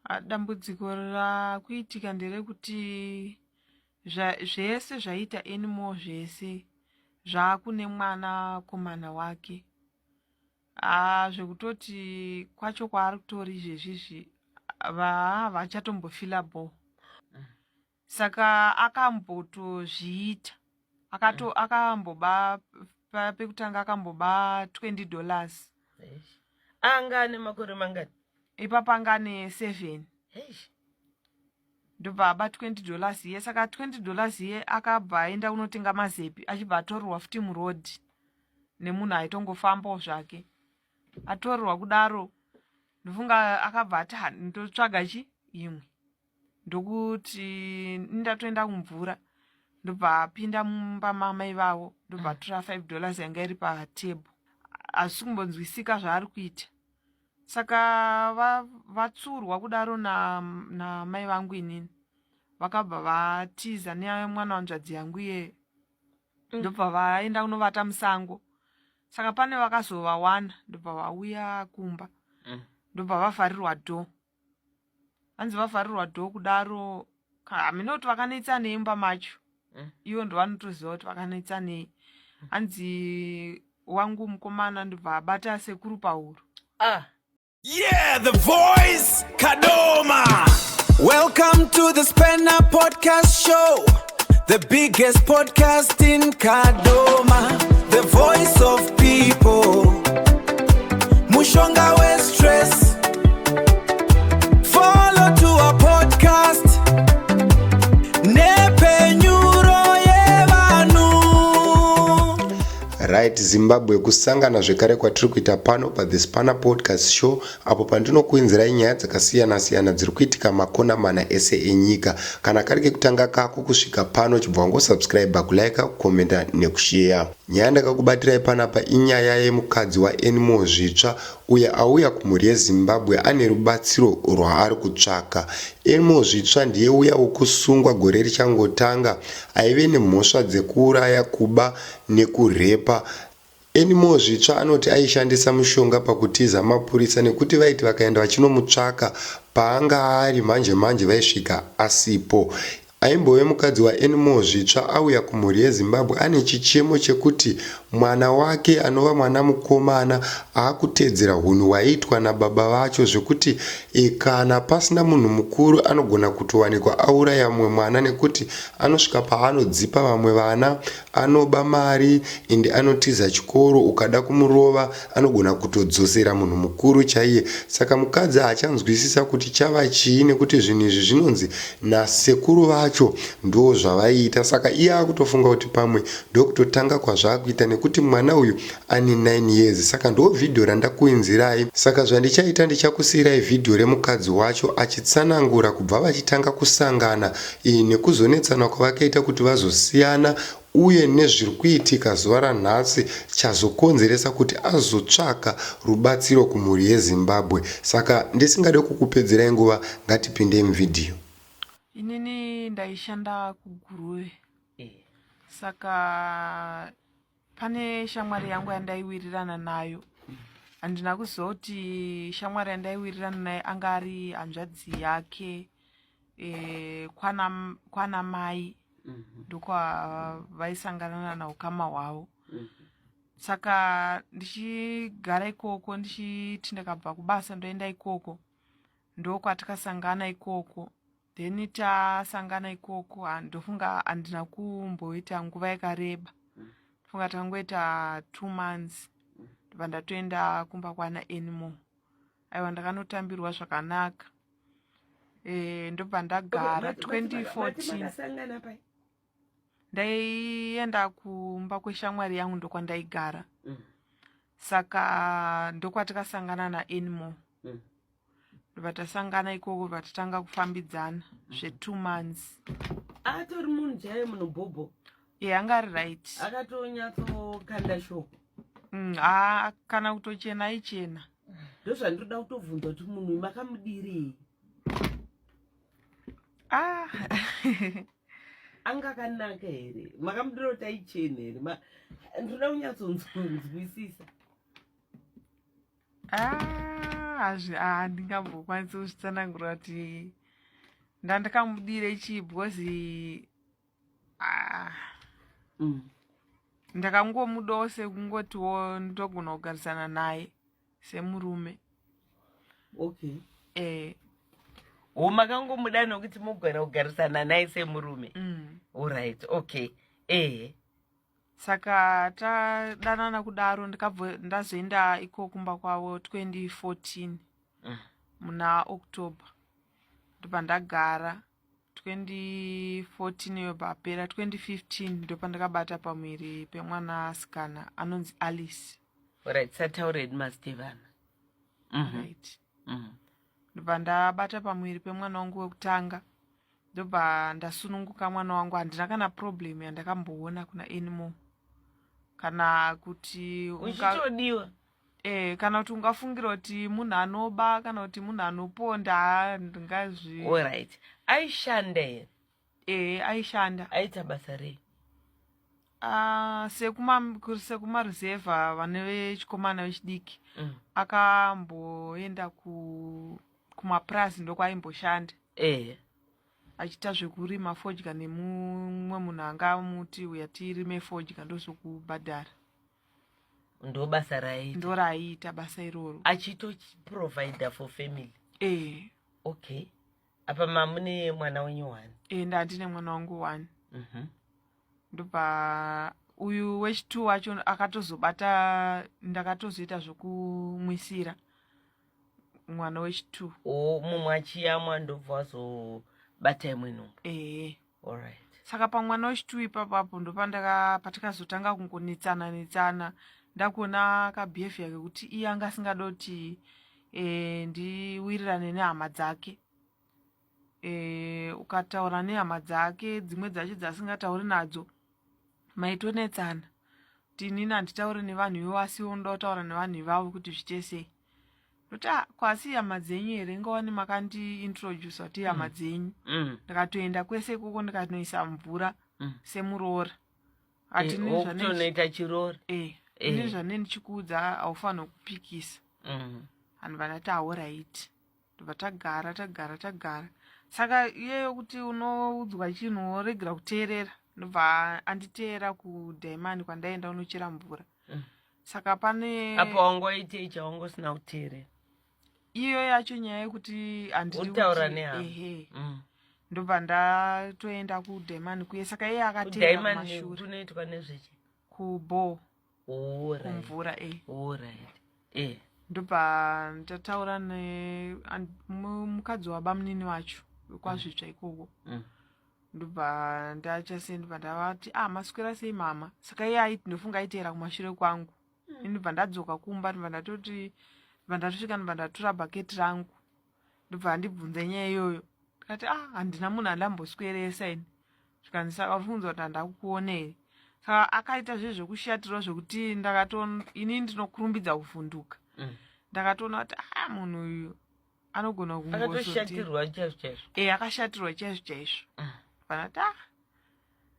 Ah, dambudziko rakuitika nderekuti zvese zvaita anymore zvese zvakune mwana komana wake ah, zvekutoti kwacho kwaari kutori izvezvizvi vachatombofila bho saka akambotozviita akato akamboba pekutanga akamboba 20 dollars anga ane makore mangani ipapa anga ane 7 ndobva aba 20 dollars iye saka 20 dollars iye akabva aenda kunotenga mazepi achibva atorerwa futi murodhi nemunhu aitongofambawo zvake atorerwa kudaro ndofunga akabva ati ndotsvaga chi imwe ndokuti ndatoenda kumvura ndobva apinda mumba mamai vavo ndobva atora 5 dollars yanga iri patable hazvisi kumbonzwisika zvaari kuita saka vatsurwa kudaro namai na vangu inini vakabva vatiza nemwana wanzvadzi yangu iye mm. ndobva vaenda kunovata musango saka pane vakazovawana ndobva vauya kumba mm. ndobva vavharirwa door hanzi vavharirwa door kudaro hamina kuti vakanetsa nei mumba macho mm. ivo ndovanotoziva kuti vakanetsa nei hanzi wangu mukomana ndobva abata sekuru pahuro ah. Yeah, the voice Kadoma. Welcome to the Spanner Podcast Show, the biggest podcast in Kadoma, the voice of people. Mushonga we stress. Follow to our podcast. Nepenyuro yevanhu. Right Zimbabwe kusangana zvekare kwatiri kuita pano paThe Spanner Podcast Show apo pandinokuinzirai nyaya dzakasiyana siyana dziri kuitika makona mana ese enyika. Kana kari kekutanga kako kusvika pano chibva wangosubscribe, kulike, kukomenda nekusheya. Nyaya yandakakubatirai panapa inyaya yemukadzi waAnymore Zvitsva uyo auya kumhuri yeZimbabwe ane rubatsiro rwaari kutsvaka. Anymore Zvitsva ndiye uya wokusungwa gore richangotanga aive nemhosva dzekuuraya, kuba nekurepa. Anymore Zvitsva anoti aishandisa mushonga pakutiza mapurisa nekuti vaiti vakaenda vachinomutsvaka paanga ari manje manje vaisvika asipo. Aimbove mukadzi waAnymore Zvitsva auya kumhuri yeZimbabwe ane chichemo chekuti mwana wake anova mwana mukomana aakutedzera hunhu hwaiitwa nababa vacho zvekuti kana pasina munhu mukuru anogona kutowanikwa auraya mumwe mwana nekuti anosvika paanodzipa vamwe vana Anoba mari ende anotiza chikoro ukada kumurova anogona kutodzosera munhu mukuru chaiye saka mukadzi haachanzwisisa kuti chava chii nekuti zvinhu izvi zvinonzi nasekuru vacho ndozvavaiita saka iye akutofunga kuti pamwe ndokutotanga kwazvaakuita nekuti mwana uyu ane 9 years saka ndo vhidhiyo randakuinzirai saka zvandichaita ndichakusiirai vhidhiyo remukadzi wacho achitsanangura kubva vachitanga kusangana iyi nekuzonetsana kwavakaita kuti vazosiyana uye nezviri kuitika zuva ranhasi chazokonzeresa kuti azotsvaka rubatsiro kumhuri yeZimbabwe saka ndisingade kukupedzerai nguva ngatipindei muvhidhiyo. Inini ndaishanda kuGuruve eh. Saka pane shamwari yangu yandaiwirirana nayo handina kuziva kuti shamwari yandaiwirirana naye anga ari hanzvadzi yake e, kwana, kwana mai mhm. ndokwavaisanganana naukama hwavo mhm. saka ndichigara ikoko ndichiti ndakabva kubasa ndoenda ikoko ndokwatikasangana ikoko then tasangana ikoko ndofunga handina kumboita nguva yakareba ndofunga takangoita two months ndobva ndatoenda kumba kwana anymore aiwa ndakanotambirwa zvakanaka e, ndobva ndagara 2014 ndaienda kumba kweshamwari yangu ndokwandaigara mm. saka ndokwatikasangana naanymore mm. ndobva tasangana ikoko bva tatanga kufambidzana mm. zvetwo months atori munhu chaiye munhu bhobho e anga ari right akatonyatsokanda shoko mm, a kana kutochena aichena ndozvandinoda kutobvunza kuti munhu makamudirei ah. anga akanaka here makamudira kuti aichena here ndinoda kunyatsonzwisisa ah. Ah, handingambokwanisi kuzvitsanangura kuti ndandakamudire chii because ah, Ndakangomudawo sekungotiwo ndogona kugarisana naye semurume. Okay. Eh. O makangomuda nokuti mugona kugarisana naye semurume. Alright, okay. Eh. Saka tadanana kudaro ndikabva ndazoenda iko kumba kwavo 2014 muna October ndobva ndagara 2014 yobva apera 2015 ndopandakabata pamuviri pemwanasikana anonzi Alice. Alright, tisataure hedu mazita evana. Right. Ndobva ndabata pamuviri pemwana wangu wekutanga ndobva ndasununguka mwana wangu handina kana problem yandakamboona kuna Anymore kana kuti uchitodiwa Eh, kana kuti ungafungira kuti munhu anoba kana kuti munhu anoponda ndingazvi. Alright. Aishanda here? Eh, aishanda. Aita basa rei? Ah, sekuma sekuma reserve vane vechikomana vechidiki. Akamboenda ku kumapurazi ndokwaimboshanda. Eh. Achiita zvekurima fodya nemumwe munhu anga amuti uya tirime fodya ndozokubhadhara. Ndo basa raiita. Ndo raiita basa iroro. Achitoprovider for family. Eh. Okay. Apa mamune mwana wenyu one? Eh, ndandine mwana wangu one. Ndobva uyu wechitu wacho akatozobata, ndakatozoita zvekumwisira mwana wechitu. Oh, mumwe achiyamwa ndobva wazobata imwe nhumbu. Eh. Alright. Saka pamwana wechitu ipapapo ndopandaka patikazotanga kungonetsana netsana ndakuona kabehavior kekuti iye anga asingada kuti ndiwirirane nehama dzake. Ukataura nehama dzake dzimwe dzacho dzasingatauri nadzo maitonetsana kuti inini handitauri nevanhu ivo asi iwe unoda kutaura nevanhu ivavo kuti zviite sei. Ndoti ah, kwasi hama dzenyu here ingawani makandiintroduce kuti hama dzenyu. Ndakatoenda kwese ikoko ndikatoisa mvura semuroora. Ati Wokutonoita chiroora. Ini zvane ndichikuudza haufaniri kupikisa. Vanhu vanati alright. Ndobva tagara tagara tagara. Saka iyeyo kuti unoudzwa chinhu woregera kuteerera ndobva anditeera kudhaimani kwandaenda unochera mvura. Saka pane apa wanga waitei chawanga usina kuteerera? Iyo yacho nyaya yekuti handidi Utaura kuti nehama. Ehe. Ndobva ndatoenda kudhaimani kuye saka iye akateera Kudhaimani kumashure. kunoitwa nezvechi? Kubho. Alright. Kumvura eh. Alright. Ndobva ndataura ne mukadzi wabamunini wacho wekwazvitsva ikoko. Ndobva ndachase ndobva ndavati ah maswera sei mama. Saka iye aiti ndofunga aiteera kumashure kwangu. Ini ndobva ndadzoka kumba ndobva ndatoti ndobva ndatosvika ndobva ndatora bhaketi rangu. Ndobva andibvunza nyaya iyoyo. Ndikati ah handina munhu andambosweresa ini. Zvikanzi saka uri kufunza kuti handakukuona here. Saka akaita zve zvekushatirwa zvekuti ini ndinokurumbidza kuvhunduka. Ndakatoona kuti ah munhu uyu anogona kungozoti Akatoshatirwa chaizvo chaizvo. Eh, akashatirwa chaizvo chaizvo. Ndobva ah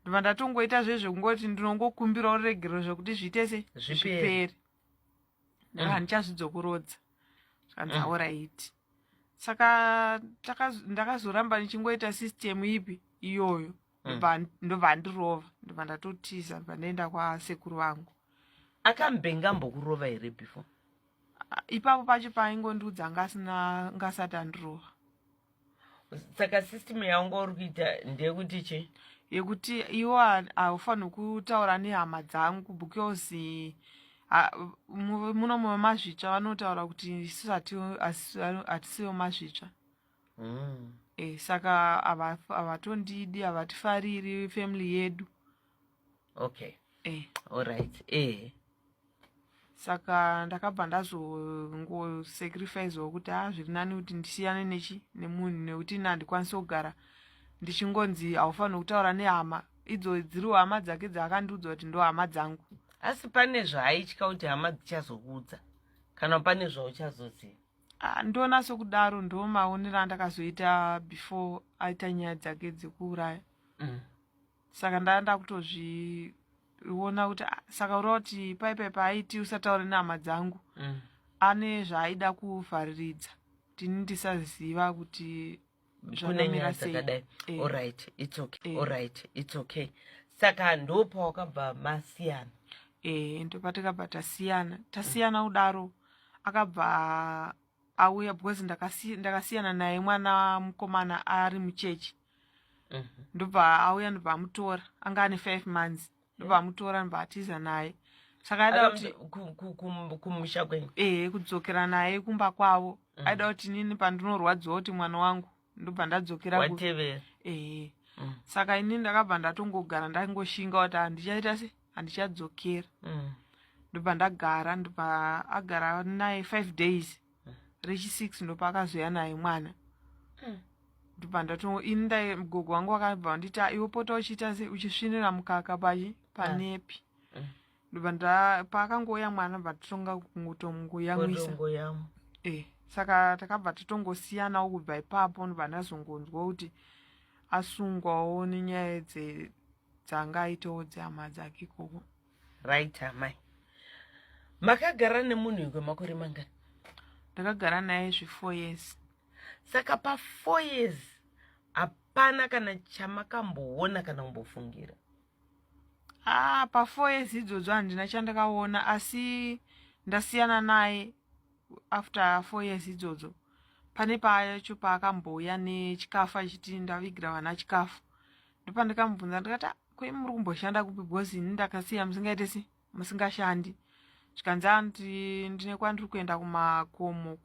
ndobva ndatongoita zve zvekungoti ndinongokumbirawo ruregerero zvekuti zviite se Zvipere. zvipere. Ndaka handichazvidzokorodza. Zvikanzi alright. Saka ndakazoramba ndichingoita system ipi iyoyo. Ndobva andirova, ndobva ndatotiza, ndobva ndaenda kwasekuru vangu. Akambenga ambokurova here before? Ipapo pacho paingondiudza anga asina, anga asati andirova. Saka system yaunga uri kuita ndeyekuti chi? Yekuti iwo haufaniri kutaura nehama dzangu because muno mumazvitsva vanotaura kuti isusu hatisiwo mazvitsva. Saka havatondidi, havatifariri family yedu. Okay. Alright. Saka ndakabva ndazongosacrificewo kuti zviri nani kuti ndisiyane nechi nemunhu nekuti ini handikwanisi kugara ndichingonzi haufaniri kutaura nehama idzo dziri hama dzake dzaakandiudza kuti ndo hama dzangu. Asi pane zvaaitya kuti hama dzichazokuudza kana pane zvauchazoziva? Ndoona sokudaro, ndo maonero andakazoita before aita nyaya dzake dzekuuraya. Saka ndanga kutozviona kuti saka ureva kuti paipai paaiti usataure nehama dzangu. Ane zvaaida kuvhariridza kuti ini ndisaziva kuti Kune zvakamira nyaya sei. dzakadai. Eh. Alright, it's okay. Eh. Alright, it's okay. Saka ndopawakabva masiyana? E, ndopatakabva tasiyana. Tasiyana kudaro, akabva auya because ndakasiyana naye mwana mukomana ari muchechi. Ndobva auya, ndobva amutora. Anga ane 5 months. Ndobva amutora, ndobva atiza naye. Saka aida kuti Kumusha kwenyu? Ehe, kudzokera naye kumba kwavo. Aida kuti inini pandinorwadziwa kuti mwana wangu, ndobva ndadzokera Watevera. Ehe. Saka inini ndakabva ndatongogara, ndangoshinga kuti handichaita se, handichadzokera. Ndobva ndagara, ndobva agara naye 5 days. Rechi6 ndopaakazoya naye mwana. Ndobva ndato ini ndai mugogo wangu wakabva wanditi, "Ah, iwe pota uchiita se uchisvinira mukaka pachi panepi." Ndobva nda paakangouya mwana, bva titonga kungotongoyamwisa. Kotongoyamwa. E, saka takabva tatongosiyanawo kubva ipapo. Ndobva ndazongonzwa kuti asungwawo nenyaya dzanga aitawo dzehama dzake ikoko. Right, amai, makagara nemunhu uyu kwemakore mangani? Ndakagara naye zve4 years. Saka pa4 years hapana kana chamakamboona kana kumbofungira? Ah, pa4 years idzodzo handina chandakaona, asi ndasiyana naye after 4 years idzodzo, pane pacho paakambouya nechikafu achiti ndavigira vana chikafu. Ndopandikamubvunza ndikati, "Ah, ko imi muri kumboshanda kupi? Because ini ndakasiya musingaite se musingashandi." Zvikanzi, "Andi ndine kwandiri kuenda kumakomo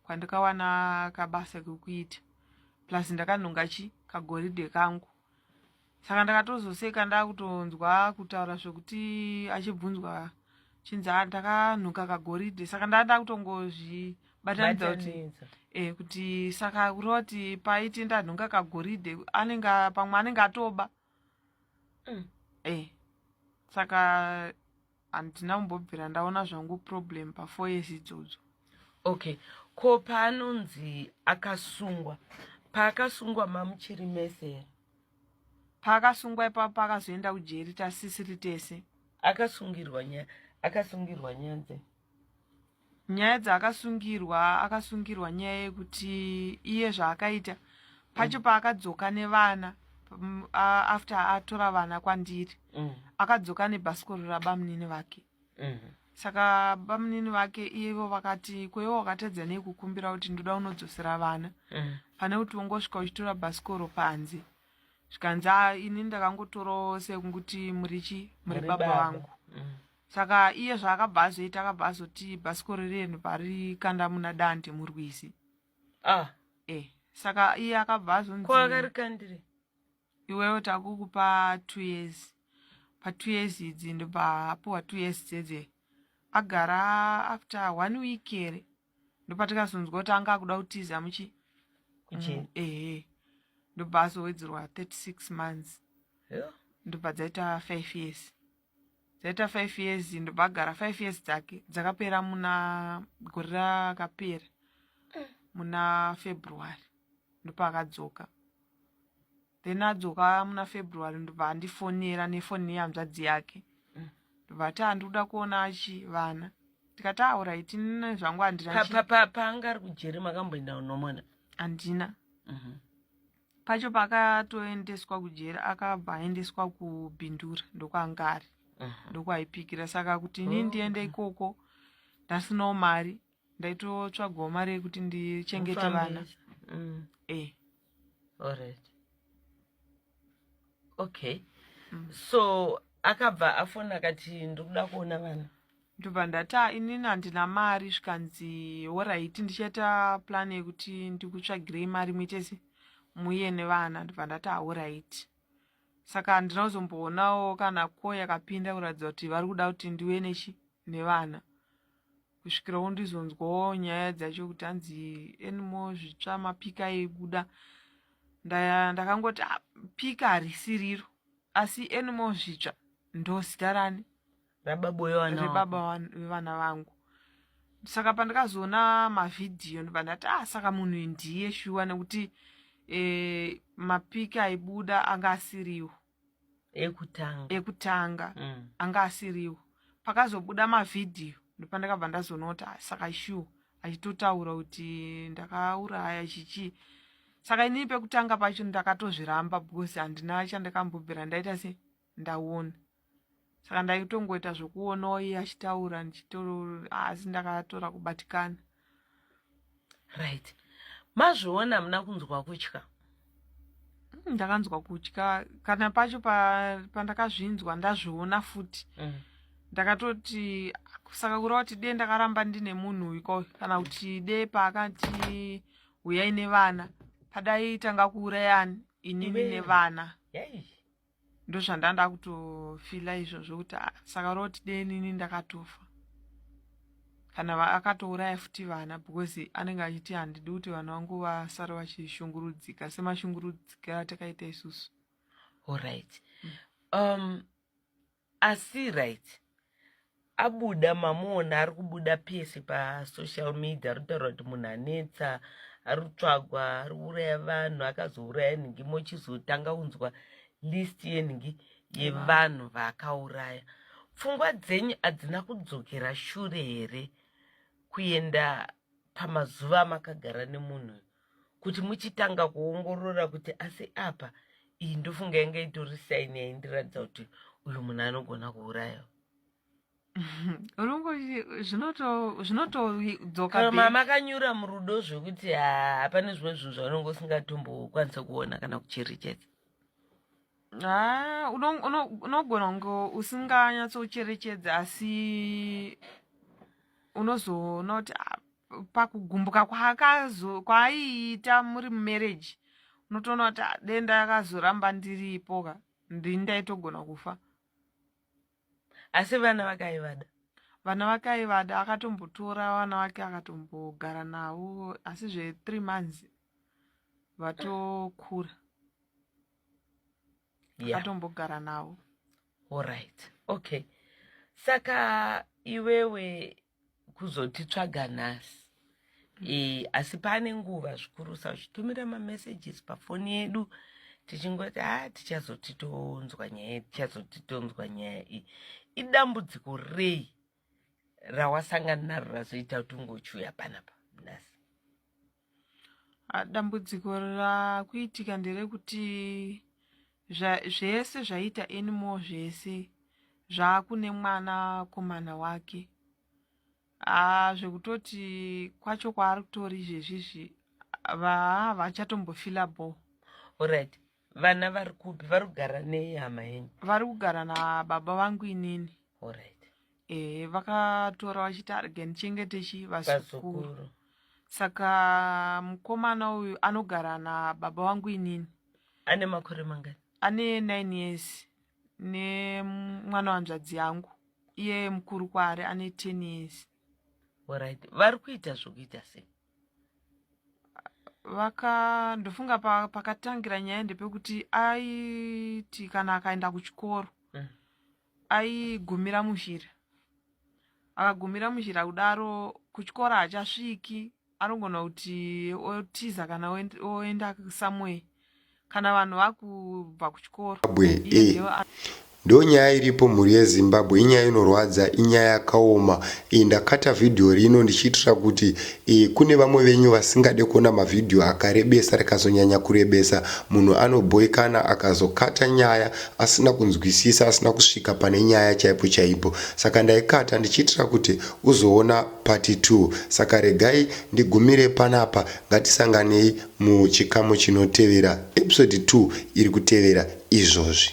kwandikawana kabasa kekuita, plus ndakanhonga chi kagoridhe kangu." Saka ndakatozoseka ndakutonzwa kutaura zvekuti achibvunzwa chinzi, "Ah, ndakanhonga kagoridhe." Saka ndada kutongozvibatanidza kuti Batanidza. E, kuti saka kureva kuti paiti ndanhonga kagoridhe, anenge pamwe anenge atoba. E, saka handina kumbobvira ndaona zvangu problem pa4 years idzodzo. Okay, ko paanonzi akasungwa, paakasungwa mamuchiri mese here? Paakasungwa ipapo, paakazoenda kujeri, tasisiri tese. Akasungirwa nyaya, akasungirwa nyaya dzei? Nyaya dzaakasungirwa, akasungirwa nyaya yekuti iye zvaakaita pacho paakadzoka nevana after atora vana kwandiri, akadzoka nebhasikoro rabamunini vake. Saka bamunini vake ivo vakati, "Kweiwo wakatadza nei kukumbira kuti ndoda unodzosera vana pane kuti ungosvika uchitora bhasikoro panze?" Zvikanzi, "Ah, ini ndakangotorawo sekunguti murichi muri baba vangu." Saka iye zvaakabva azoita, akabva azoti bhasikoro renu parikanda muna Dande murwizi. Ah. E, saka iye akabva azonzi Ko akarikandire? "Iwewe takukupa 2 years." Pa2 years idzi, ndobva apuwa 2 years dzedze. Agara after one week here, ndopatikazonzwa kuti anga akuda kutiza muchi Kujeri. Ehe, ndobva azowedzerwa 36 months. Ndobva dzaita 5 years, dzaita 5 years. Ndobva agara 5 years dzake dzakapera muna gore rakapera muna February. Ndopaakadzoka. Then adzoka muna February, ndobva andifonera nefoni yehanzvadzi yake. Ndobva ati, "Handiri kuda kuona achi vana." Tikati, "Alright, ini zvangu handina Paanga ari kujeri makamboenda unomona? Handina. Pacho paakatoendeswa kujeri, akabva aendeswa kuBindura, ndokwaanga ari, ndokwaipikira. Saka kuti inini ndiende ikoko ndasinawo mari, ndaitotsvagawo mari yekuti ndichengete vana. E. Alright, okay. So akabva afona akati, "Ndiri kuda kuona vana." Ndobva ndati, "Ah, inini handina mari." Zvikanzi, "Alright, ndichaita plan yekuti ndikutsvagirei mari muite se muiye nevana." Ndobva ndati, "Alright." Saka handina kuzomboonawo kana ko yakapinda kuratidza kuti vari kuda kuti ndiuye nechi nevana, kusvikirawo ndizonzwawo nyaya dzacho kuti hanzi Anymore Zvitsva, mapika aibuda. Ndakangoti, "Ah, pika harisiriro, asi Anymore Zvitsva ndo zita rani?" Rababa wevana. Rebaba vevana vangu. Saka pandakazoona mavhidhiyo, ndobva ndati, "Ah, saka munhu uyu ndiye shuwa," nekuti mapiki aibuda anga asiriwo ekutanga. Ekutanga. Anga asiriwo. Pakazobuda mavhidhiyo. Ndopandakabva ndazoona kuti ah, saka sure achitotaura kuti ndakauraya chichii. Saka inini pekutanga pacho ndakatozviramba because handina chandakambobvira ndaita se ndaona. Saka ndaitongoita zvekuonawo iye achitaura ndichito asi ndakatora kubatikana. Right, mazviona hamuna kunzwa kutya? Ndakanzwa kutya kana pacho pandakazvinzwa ndazviona futi. Ndakatoti saka kureva kuti dee ndakaramba ndine munhu uyu ko kana kuti dee paakati huyai nevana padai tanga kuurayani inini nevana. Ndozvandanda kutofila izvozvo kuti ah, saka roti dee nini ndakatofa kana akatouraya futi vana because anenge achiti handidi kuti vana vangu vasare vachishungurudzika semashungurudzika atakaita isusu. Alright. Asi right, abuda, mamuona ari kubuda pese pasocial media, ari kutaura kuti munhu anetsa, ari kutsvagwa, ari kuuraya vanhu, akazouraya nhingi, mochizotanga kunzwa list yenhingi yevanhu vaakauraya. Pfungwa dzenyu hadzina kudzokera shure here kuenda pamazuva amakagara nemunhu kuti muchitanga kuongorora kuti asi apa iyi ndofunga yanga itori saini yaindiratidza kuti uyu munhu anogona kuuraya? Zvinotodzoka makanyura murudo zvekuti hapane zvimwe zvinhu zvaunenge usingatombokwanisa kuona kana kucherechedza. Ha, unogona kunge usinganyatsocherechedza, asi unozoona kuti ah, pakugumbuka kwaaiita muri mumarriage unotoona kuti ah, denda yakazoramba ndiripo ka, ndini ndaitogona kufa. Asi vana vakaivada? Vana vakaivada, akatombotora vana vake akatombogara navo, asi zve3 months vatokura. Akatombogara navo. Alright, okay. Saka iwewe kuzotitsvaga nhasi asi pane nguva zvikurusa uchitumira mamessages pafoni yedu tichingoti ha, tichazoti tonzwa nyaya, tichazoti tonzwa nyaya iyi. Idambudziko rei rawasangana naro razoita kuti ungochiuya panapa nhasi? Ah, dambudziko rakuitika nderekuti zvese zvaita Anymore zvese zvaakune mwana komana wake. Ah, zvekutoti kwacho kwaari kutori izvezvizvi vachatombofila bo. Alright, vana vari kupi? Vari kugara nehama yenyu? Vari kugara nababa vangu inini. Alright. E, vakatora vachiti arege ndichengete chi vazukuru. Vazukuru. Saka mukomana uyu anogara nababa vangu inini. Ane makore mangani? Ane 9 years, nemwana wanzvadzi yangu iye mukuru kwaari ane 10 years. Alright, vari kuita zvokuita sei? Vaka ndofunga pakatangira nyaya ndepekuti aiti kana akaenda kuchikoro aigumira muzhira. Akagumira muzhira kudaro, kuchikoro haachasviki, anogona kuti otiza kana oenda somewhere kana vanhu vakubva kuchikoro. Zimbabwe Iye ndiye Ndo nyaya iripo, mhuri yeZimbabwe. Inyaya inorwadza, inyaya yakaoma iyi. Ndakata vhidhiyo rino ndichiitira kuti kune vamwe venyu vasingade kuona mavhidhiyo akarebesa, rikazonyanya kurebesa munhu anobhoikana akazokata nyaya asina kunzwisisa, asina kusvika pane nyaya chaipo chaipo. Saka ndaikata ndichiitira kuti uzoona part 2. Saka regai ndigumire panapa. Ngatisanganei muchikamu chinotevera, episode 2 iri kutevera izvozvi.